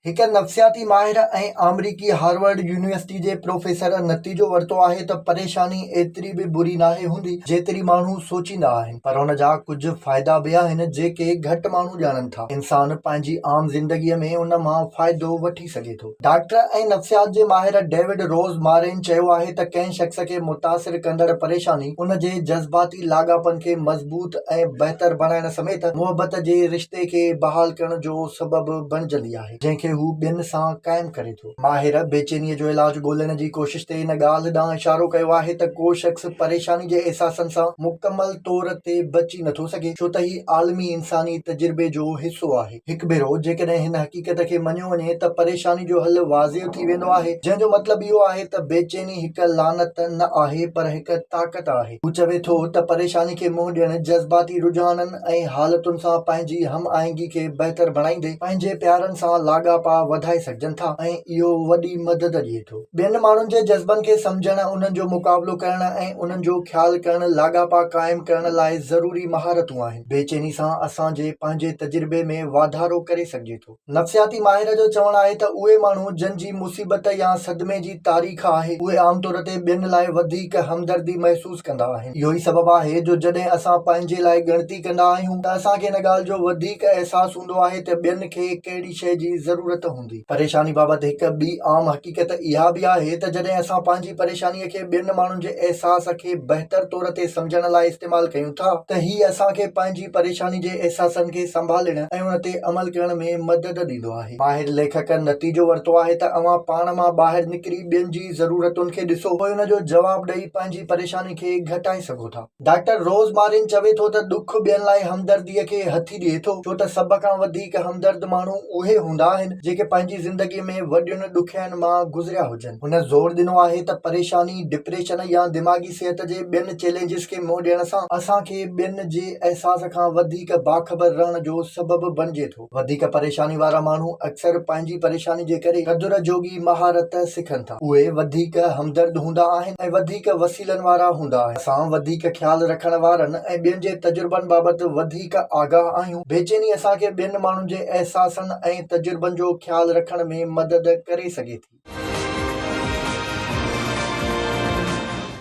هڪ نفسياتي ماهر ۽ آمريڪي هارورڊ يونيورسٽي جي پروفيسر نتيجو ورتو آهي ته پريشاني ايتري به بري ناهي هوندي جيتري ماڻهو سوچيندا آهن پر ان جا ڪجهه فائدا به آهن جيڪي گهٽ ماڻهو ڄاڻن ٿا. انسان پنهنجي عام زندگي ۾ ان مان فائدو وٺي سگهي ٿو. ڊاڪٽر ۽ نفسيات جي ماهر ڊيوڊ روز مارين چيو آهي ته ڪنهن شخص کي متاثر ڪندڙ پريشاني ان جي جذباتي لاڳاپن کي مضبوط ۽ بهتر بڻائڻ سميت محبت جي رشتي کي بحال ڪرڻ جو سبب بڻجندي آهي جنهن کي هو ٻين سان قائم ڪري ٿو. ماهر بيچينيء جو علاج ڳولڻ جي ڪوشش تي ان ڳالهه ڏانهن اشارو ڪيو آهي ته ڪو شخص پريشاني جي احساسن سان مڪمل طور تي بچي نٿو سگهي ڇو ته هي عالمي انساني تجربي جو حصو آهي. هڪ ڀيرو جيڪڏهن هن حقيقت کي مڃيو وڃي ته پريشاني جو حل واضح ٿي ويندو آهي جنهن جو مطلب اهو آهي ته بيچيني هڪ لعنت نه آهي پر هڪ طاقت آهي. هو چوي ٿو ته پريشاني کي منهن ڏيڻ جذباتي رجحانن ۽ حالتن سان پنهنجي هم آهنگي کي بهتر بڻائيندي پنهنجي پيارن سان لاڳاپا وڌائي سگهجن ٿا ۽ اهو وڏي مدد ڏئي ٿو. ٻين ماڻهن جي جذبن کي سمجهڻ، انهن جو مقابلو ڪرڻ ۽ انهن جو خيال ڪرڻ لاڳاپا قائم ڪرڻ لاء ضروري مهارتون آهن. بيچيني سان اسان جي پنهنجي تجربي ۾ واڌارو ڪري سگهجي ٿو. نفسياتي ماهر جو چوڻ آهي ته اهي ماڻهو جن جي مصيبت يا صدمي جي تاريخ آهي، اهي عام طور تي ٻين لاء وڌيڪ همدردي محسوس ڪندا آهن. اهو ئي سبب آهي جو جڏهن اسان پنهنجي لاء ڳڻتي ڪندا آهيون ته اسان کي ان ڳالهه جو وڌيڪ احساس هوندو آهي ته ٻين کي ڪهڙي شيء جي ضرورت هوندي. پريشاني بابت هڪ ٻي عام حقيقت اها به آهي ته جڏهن اسان پنهنجي پريشانيء کي ٻين ماڻهن جي احساس کي بهتر طور تي سمجهڻ لاء استعمال ڪيون ٿا ته هي اسان کي پنهنجي پريشاني جي احساسن کي سنڀالڻ ۽ ان تي عمل ڪرڻ ۾ مدد ڏيندو آهي. ماهر ليکڪ نتيجو ورتو آهي ته اوهان پاڻ مان ٻاهر نڪري ٻين جي ضرورتن کي ڏسو پوء ان جو جواب ڏئي پنهنجي پريشاني کي گهٽائي سگهو ٿا. ڊاڪٽر روز مارين چوي ٿو ته ڏک ٻين لاء همدرديء کي هٿي ڏئي ٿو ڇو ته سڀ کان وڌيڪ همدرد ماڻهو اهي هوندا آهن جيڪي پنهنجي زندگي ۾ وڏين ڏکيائين مان گذريا هجن. هن زور ڏنو آهي ته پريشاني، ڊپريشن يا دماغي صحت جي ٻين چئلينجز کي منهن ڏيڻ سان اسان کي ٻين جي احساس کان وڌيڪ باخبر رهڻ جو سبب بڻجي ٿو. وڌيڪ پريشاني وارا ماڻهو اڪثر پنهنجي پريشاني جي ڪري قدر جوڳي مهارت سکن ٿا. اهي وڌيڪ همدرد هوندا آهن ۽ وڌيڪ وسيلن وارا هوندا آهن. اسان وڌيڪ خيال رکڻ وارن ۽ ٻين جي تجربن بابت وڌيڪ آگاهه آهيون. بيچيني اسان کي ٻين ماڻهن جي احساسن ۽ تجربن جو خيال رکڻ ۾ مدد ڪري سگهي ٿي.